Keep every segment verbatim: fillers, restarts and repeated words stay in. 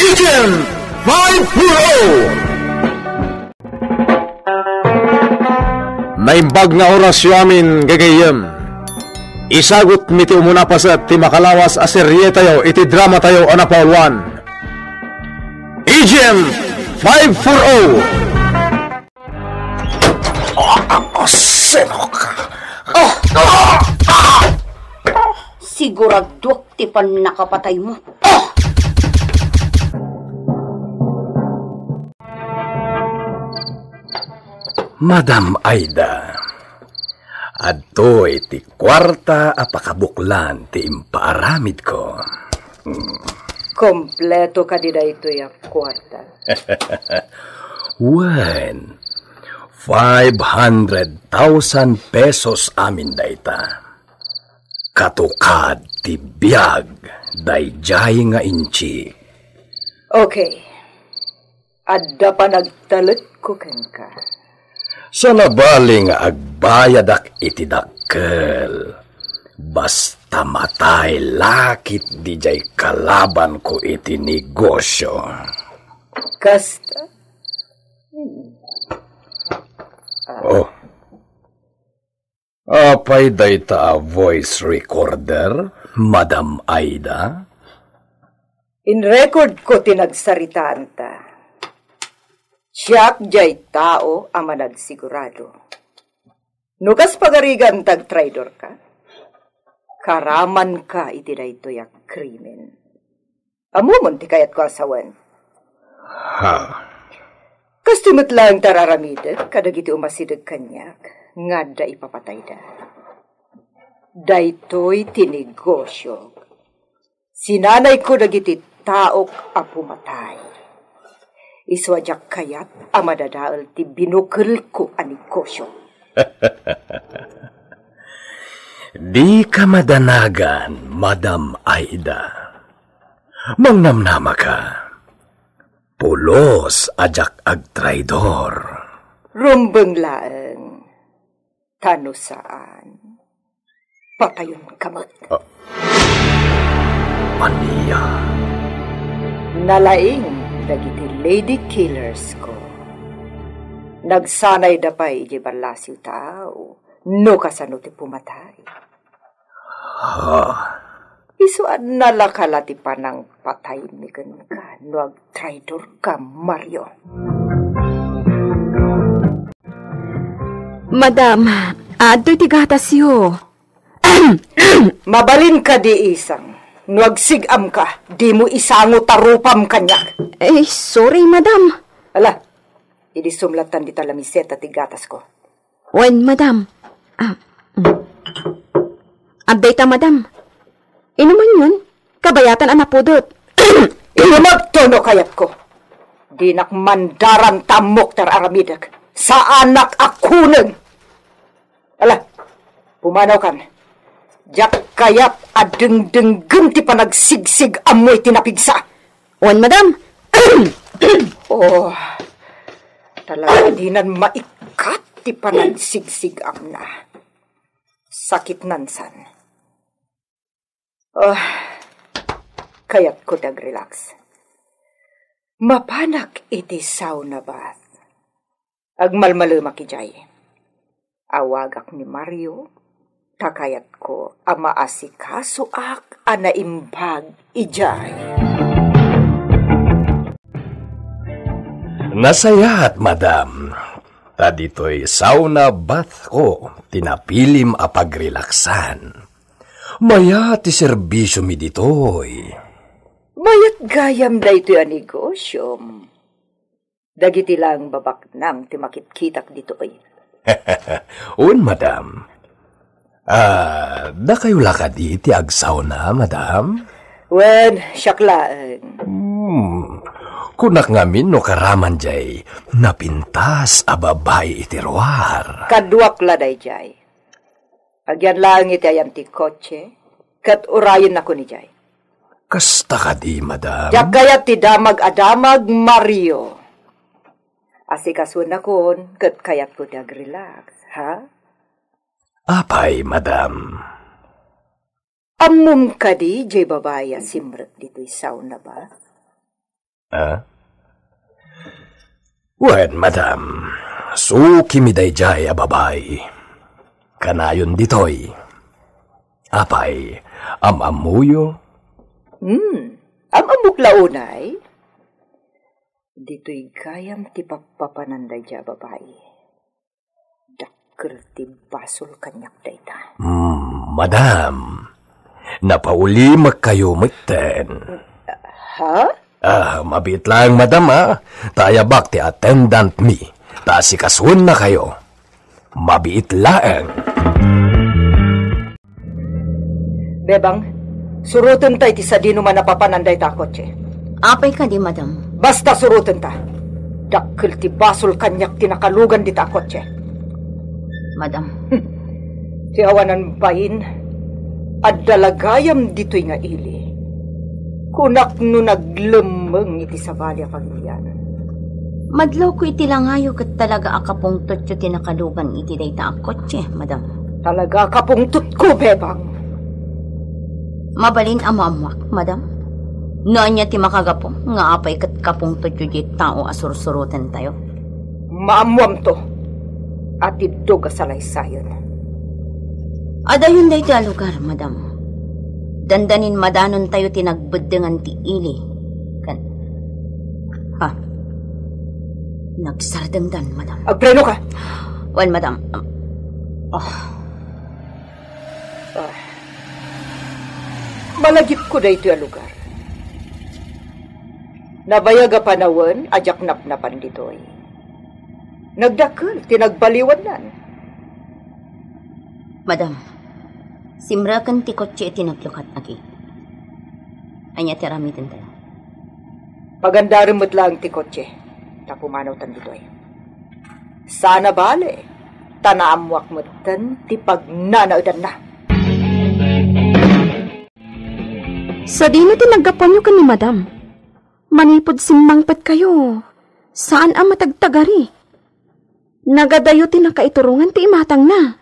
Agent five four oh! Naimbag nga orasyo amin, gagayyem. Isagutmi ti umuna paset ti makalawas a serietayo iti dramatayo a napauluan. Agent five four oh! Oh, oh, sino ka? Oh! Siguraduak ti pannakapataymo. Oh! Madam Aida, adtoy ti kuarta a pakabuklan ti impaaramidko. Mm. Kompleto kadi daytoy a kuarta? Wen, five hundred thousand pesos amin dayta. Katukad ti biag daydiay nga inchi. Okay. Adda panagtalekko kenka. Sanabali nga agbayadak iti dakkel, basta matay la ketdi jay kalabanko iti negosyo. Kasta? Hmm. Ah. Oh. Apay dayta a voice recorder, Madam Aida? In-recordko ti nagsaritaanta. Siak jay tao a managsigurado. No kas pagarigan ta agtraidorka, karamanka iti daytoy a krimen. Ammomon ti kayatko a sawen. Ha? Kastoy met laeng ti ar-aramidek kadagiti umasideg kaniak nga adda ipapatayda. Daytoy ti negosiok. Sinanayko dagiti taok a pumatay. Isu a diak kayat a madadael ti binukelko a negosio. Dika madanagan, Madam Aida. Mangnamnamaka. Pulos a diak agtraidor. Rumbeng laeng. Ta no saan, patayonka met. Ah. Ania? Nalaing dagiti lady killersko. Nagsanayda pay idiay ballasiw tao no kasano ti pumatay. Ah. Isu a nalaka la ti panangpataymi kenka no agtraidorka, Mario. Madam, adtoy ti gatasyo. Mabalin kadi, isang, no agsig-amka, dimo isango ta rupam kaniak. Eh, sorry, madam. Ala, idi sumlatan dita lamiseta ti gatasko. Wen, madam. Ah, mm. Agdayta, madam. Inumanyon? Kabayatan a napudot. Inumagto no kayatko. Dinak mandaran ta ammok ti ar-aramidek. Saanak a kuneng. Ala, pumanawkan. Diak kayat a dengdenggen ti panagsigsig-ammo iti napigsa. Wen, madam. Oh, talaga dinan maikkat ti panagsigsig-amna. Sakitnan san. Oh, kayatko ti agrelax. Mapanak iti sauna bath. Agmalmalemak idiay. Awagak ni Mario, ta kayatko a maasikasoak a naimbag idiay. Nasayaat, madam. Ta ditoy sauna bathko ti napilim a pagrelaksan. Mayat ti serbisiomi ditoy. Mayat gayam daytoy a negosyom. Dagiti laeng babaknang ti makitkitak ditoy. Wen, madam. Ah, dakayo la kadi ti agsauna, madam? Wen, siak laeng. Hmm. Kunak ngamin no karaman jay napintas a babai iti ruar. Kaduak la dayjay. Agyan laeng iti ayan ti kotse, ket urayennakon idiay. Kasta kadi, madam? Diak kayat ti damag a damag, Mario. Asikasuennakon, ket kayatko ti agrelax, ha? Apay, madam? Ammom kadi jay babai a simrek ditoy sauna bath? Ah? Wen, madam, sukimi daydiay a babai. Kanayon ditoy. Apay, am-ammoyo? Hmm, am-ammok la unay? Ditoy gayam ti pappapanan daydiay a babai. Dakkel ti basol kaniak dayta. Hmm, madam, napaulimekkayo metten. Ha? Ah, mabiit laeng, madam, ah. Ta ayabak ti attendant mi. Ta asikasuennakayo. Mabiit laeng. Bebang, surotenta iti sadino man a papanan dayta a kotse. Apay kadi, madam? Basta surotenta. Dakkel ti basol kaniak ti nakalugan dita a kotse. Madam. Ti awanan bain, adda la gayam ditoy nga ili. Kunak no naglemmeng iti sabali a pagilian. Madlawko iti langayo ket talaga a kapungtotyo ti nakalugan iti dayta a kotse, madam. Talaga a kapungtotko, Bebang. Mabalin a maammuak, madam? No ania ti makagapu nga apay ket kapungtotyo diay tao a sursurotentayo? Maammuamto. Atiddog a salaysayen. Adayon daytoy a lugar, madam. Dandanin madanontayo ti nagbeddengan ti ili. Ken, ha? Nagsardengdan, madam. Agpreno ka! Wen, madam. Um, oh. Ah. Malagipko daytoy a lugar. Nabayag a panawen a diak napnapan ditoy. Nagdakkel ti nagbaliwannan. Madam, simreken ti kotse iti naglukat, agi. Ania ti aramidentayo? Pagandarem met laeng ti kotse, ta pumanawtan ditoy. Saan a bale, ta naammuak metten ti pagnanaedanna. Sadino ti naggapuanyo ken ni Madam? Manipud simmangpetkayo, saan a matagtagari. Nagadayo ti nakaiturongan ti imatangna.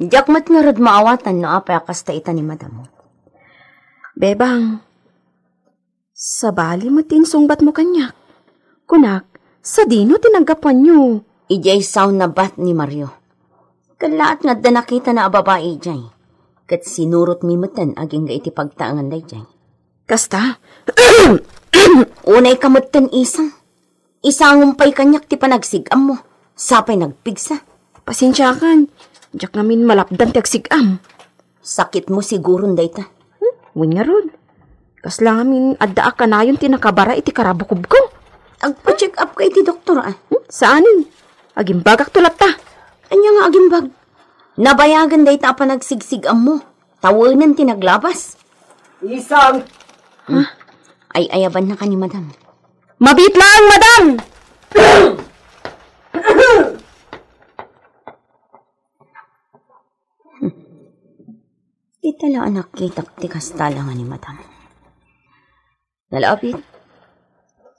Diak met ngarud maawatan no apay a kasta ita ni Madam. Bebang, sabali met ti insungbatmo kaniak. Kunak, sadino ti naggapuanyo? Idiay sauna bat ni Mario. Kallaat nga adda nakitana a babai idiay. Ket sinurotmi metten agingga iti pagtaengan daydiay. Kasta? Unay ka metten, Isang. Isangom pay kaniak ti panagsig-ammo. Sapay nagpigsa. Pasensiakan. Diak ngamin malapdan ti agsig-am. Sakitmo siguron dayta. Hmm? Wen ngarud. Kasla ngamin adda a kanayon ti nakabara iti karabukobko. Agpa-check up ka iti doktor, ah. Hmm? Saanen? Agimbagakto latta. Ania nga agimbag? Nabayagen dayta a panagsigsig-ammo. Tawenen ti naglabas. Isang! Ha? Ay-ayabanna ka ni Madam. Mabiit laeng, Madam! Ita la a nakitak ti kasta la nga ni Madam. Nalabit,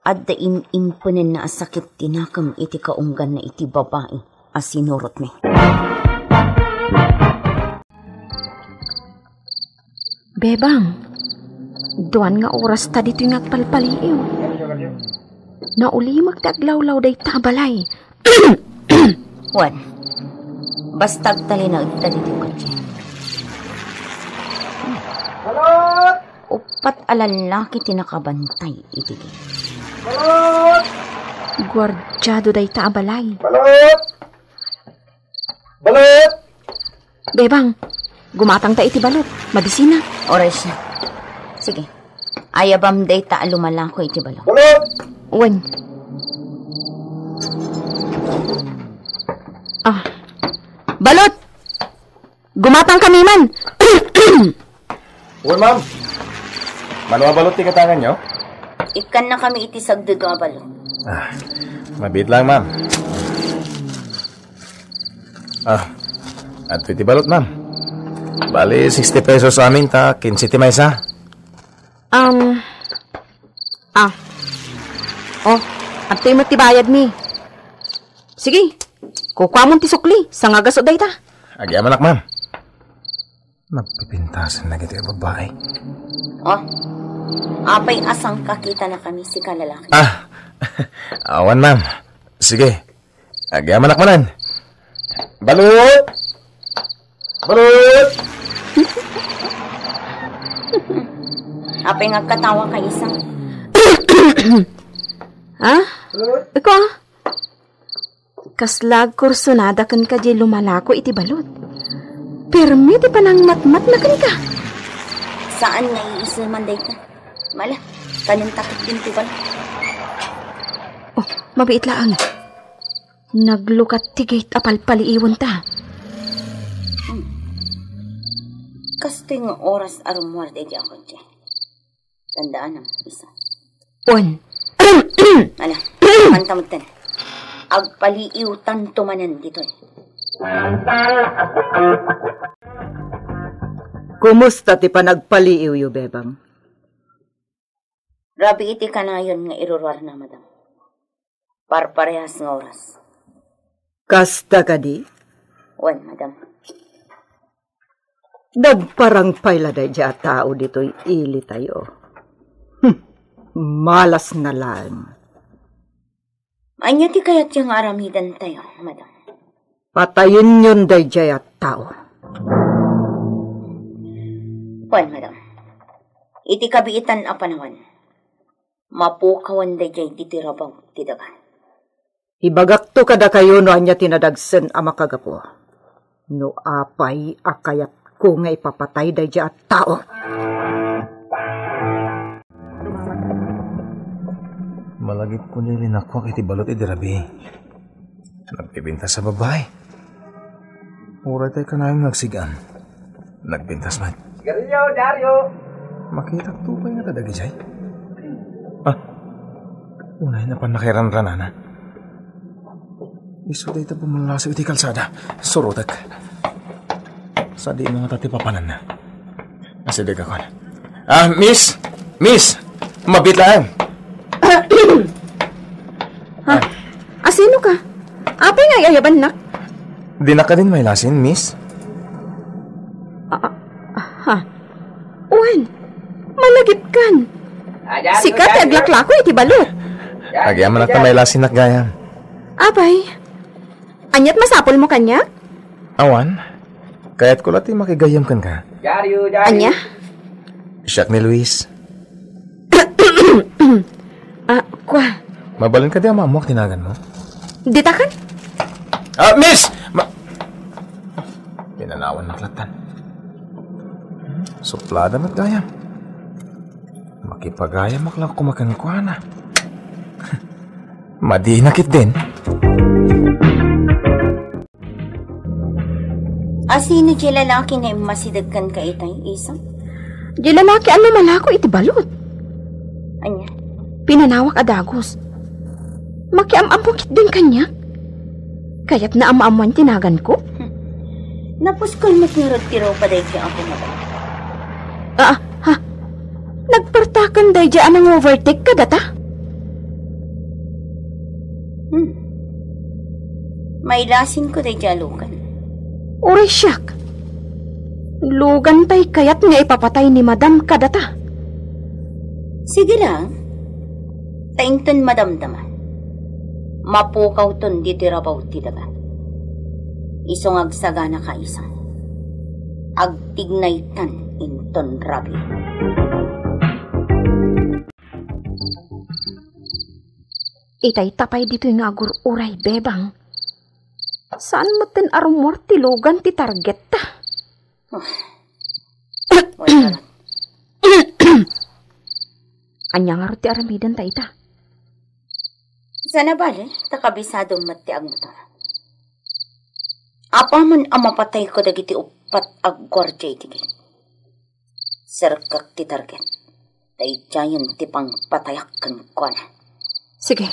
adda in-impenenna a sakit ti nakem iti kaungganna iti babai a sinurotmi. Bebang, duan nga oras ta ditoy nga agpalpaliiw. Naulimek ti aglawlaw dayta a balay. Wen, basta agtalinaedta ditoy kotse. Balot! Uppat a lallaki ti nakabantay iti gate. Balot! Guardiado dayta a balay. Balot! Balot! Bebang, gumatangta iti balot. Mabisina. Oras na. Sige. Ayabam dayta a lumalako iti balot. Balot! Wen. Ah. Balot! Gumatang kami man. Wen, ma'am. Mano a balot ti katanganyo? Ikkanna kami iti sagdudua a balot. Ah, mabiit lang, ma'am. Ah, adtoy ti balot, ma'am. Bali, sixty pesos amin ta kinse ti maysa. Um, ah. Oh, adtoy met ti bayadmi. Sige, kukuamon ti sukli, sangagaso dayta. Agyamanak, ma'am. Nagpipintasan na gito yung babae. Oh, Apay a sangkakitana kami, sika lalaki? Ah, awan, ma'am. Sige. Agyamanak manen. Balut! Balut! Apay nga agkatawa ka, Isang? Ah? Ikaw, ah? Kasla agkursunada kenka diay lumalako iti balud. Permi ti panangmatmatna kenka. Saan nga iisuman dayta. Mala, kanen takot din ti balud. Oh, mabiit laeng. Naglukat ti gate a palpaliiwenta. Hmm. Kastoy nga oras a rummuar daydi a kotse. Tandaanam, Isang. Wen. Ala, manta metten. Agpaliiwtanto manen ditoy. Kumusta ti panagpaliiwyo, Bebang? Rabii ti kanayon nga iruruarna, madam. Parparehas nga oras. Kasta kadi? Wen, madam. Nagparang pay la daydiay a tao ditoy ilitayo. Hmm, malasna laeng. Ania ti kayatyo nga aramidentayo, madam? Patayenyon daydiay a tao. Wen, madam. Iti kabiitan a panawen, mapukawen daydiay ditoy rabaw ti daga. Ibagakto kadakayo no ania ti nadagsen a makagapu. No apay a kayatko nga ipapatay daydiay a tao. Malagipko ni linakuak iti balud idi rabii. Nagpipintas a babai. Uray tay kanayon nga agsig-am. Nagpintas met. Sigarilyo, Dario! Makitak to pay nga ta dagijay? Ah, unay na pan nakairanranana. Isu dayta bumalaso iti kalsada. Surotek. Sadi nga ta ti papananna. Asideg ako na. Ah, miss! Miss! Mabit laeng! Ha? Asino ka? Apay nga ay-ayabannak? Dinak kadin mailasin, miss? Ah, ah, ha? Wen, malagipkan. Sika ti aglaklako iti balud. Agyamanak ta mailasinnak gayam. Apay, aniat masapulmo kaniak? Awan. Kayatko la ti makigayyem kenka. Ania? Siak ni Luis. Ah, kua. Mabalin kadi a maammoak ti naganmo? Ditakan? Ah, miss! Ma-, pinanawannak lattan. Suplada met gayam. Makipagayamak la koma kenkuana. Madina ketdin. Asino diay lalaki nga immasideg kenka itay, Isang? Diay lalaki a lumalako iti balud. Ania? Pinanawak a dagus. Makiam-ammo ketdin kaniak. Kayatna a maammoan ti naganko? Hmm. Napuskol met ngarud ti rupa daytoy a kumabaw. Ah, ha? Nagpartaken daydiay a nang-overtake kadata? Hmm. Mailasinko daydiay a lugan. Uray siak. Lugan tay kayat nga ipapatay ni Madam kadata. Sige lang. Ta inton madamdama, mapukawton ditoy rabaw ti daga. Isu nga agsaganaka, Isang. Agtignaytan inton rabii. Itay ta pay ditoy nga agur-uray, Bebang. Saan metten a rummuar ti lugan ti targetta? Ah. Ania ngarud ti aramidenta ita? Saan a bale, ta kabisado met ti agmotor. Apaman a mapatayko dagiti uppat a guardia iti gate. Serkak ti target. Daydiayen ti pangpatayak kenkuana. Sige.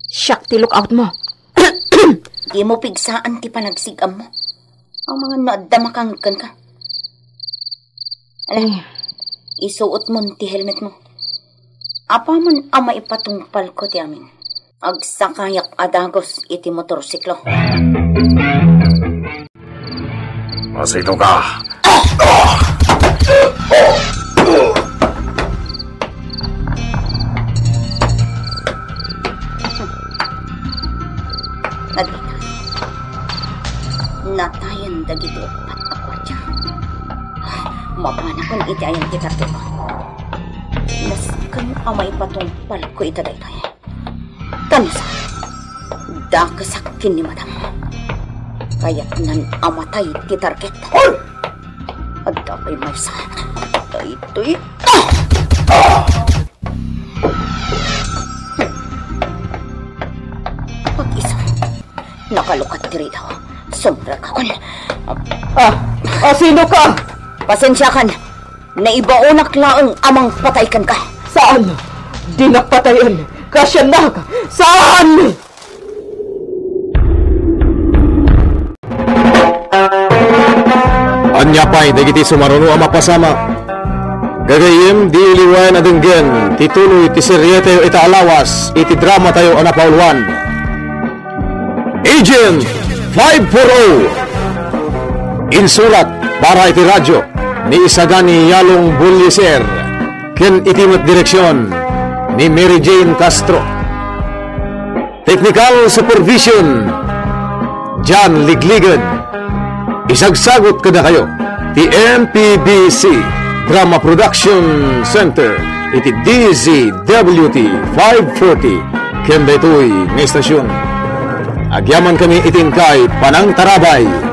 Siak ti lookoutmo. Dimo pigsaan ti panagsig-ammo. Amangan no adda makangeg kenka. Ala, eh, isuotmon ti helmetmo. Apaman a maipatungpalko ti amin, agsakayak a dagus iti motorsiklo. Asino ka? Ah! Ah! Ah! Dagiti uppat a guardia. Mapanakon iti ayan ti targetko. Nasken a maipatungpalko ita daytoy. Kanisa, dakesak ken ni Madam. Kayatnan a matay ti target. Adda pay maysa. Daytoy. Ah! Pag-isa. Nakalukat ti ridaw. Sumrekakon. Ah, ah, sino ka? Pasensiakan. Naibaonak laeng a mangpatay kenka. Saan? Dinak patayen. Kasiannak. Saan? Ania pay dagiti sumaruno a mapasamak? Gagayyem, diyo liwen a denggen ti tuloy ti serietayo ita a lawas iti dramatayo a napauluan, Agent five four oh. Insurat para iti radyo ni Isagani Yalong Bullieser ken iti met direksion ni Mary Jane Castro. Technical supervision, John Ligligan. Isagsagut kadakayo ti M P B C Drama Production Center iti D Z W T five forty ken daytoy nga estasion. Agyamankami iti inkay panangtarabay.